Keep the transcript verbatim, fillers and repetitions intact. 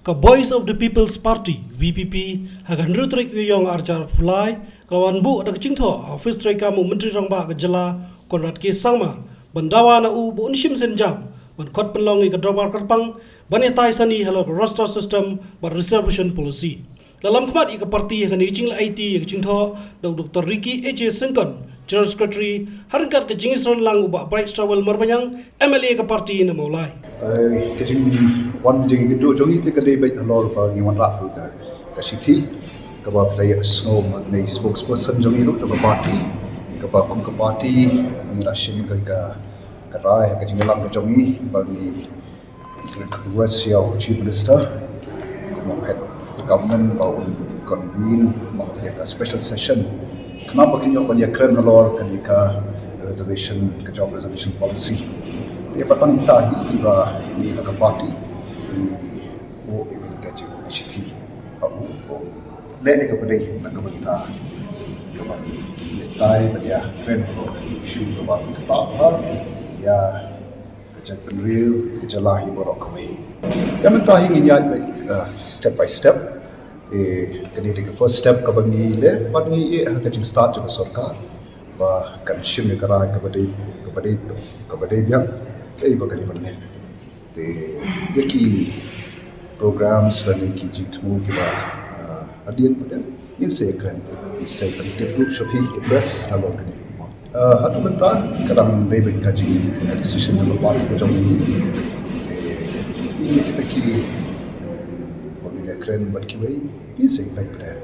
Ka Voice of the People's Party, V P P, ha ka hynriew tarik u Ïaïong arhajar arphew lai, ka la wan buh da ka jingthoh ha office treikam u Myntri Rangbah ka jylla, Conrad K Sangma, ban dawa na u ba un shim sienjam ban khot pynlong ïa ka dorbar kyrpang ban ïatai sani halor ka roster system bad reservation policy. La lam khmat ïa ka party ha kane ka jingleit ïa ka jingthoh da u Doctor Ricky A J Syngkon, General Secretary, ha ryngkat ka jingïasyrlang u Bah Brightstarwell Marbaniang, M L A ka party na Mawlai. Eh, ka jingwan jingïakynduh jong ngi te ka dei beit halor ba ngi wanrah ruh ka, ka shithi kaba phi la ïohsngew ma kane spokesperson jong ngi ruh jong ka party, kaba kum ka party ngi la shim ka, ka, ka rai ha ka jingïalang ka jong ngi ba ngi request ïa u Chief Minister kum u head of the government ba un convene ma ka special session khnang ba kin ïoh ban ïakren halor kane ka reservation, ka job reservation policy. Te ba tang ita hi ba ngi na ka party ngi buh ïa kane ka jingbishni ha u, u leh ïa kaba dei na ka bynta kaba ïatai ban ïakren halor kane ka issue kaba ktah bha ïa ka jaitbynriew, ka jylla hi baroh kawei. Ïa mynta hi ngin ïaid beit, uh, step by step. Eh, kane dei ka first step kaba ngi leh, bad ngi ïeh ha ka jingstad jong ka sorkar ba kan shim ïa ka rai kaba dei, kaba dei, kaba dei biang, kaei ba ka dei ban leh. Te ïa ki programs lane ki jingthmu kiba, ah, hadien pat ngin sa ïakren, ngin sa pyntip ruh sha phi ki press halor kane. Ah, haduh mynta ka dang dei beit ka jing, ka decision jong ka party ka jong ngi. Te ïa kita ki ba ngin ïakren bad kiwei, ngin sa ïa peit pat.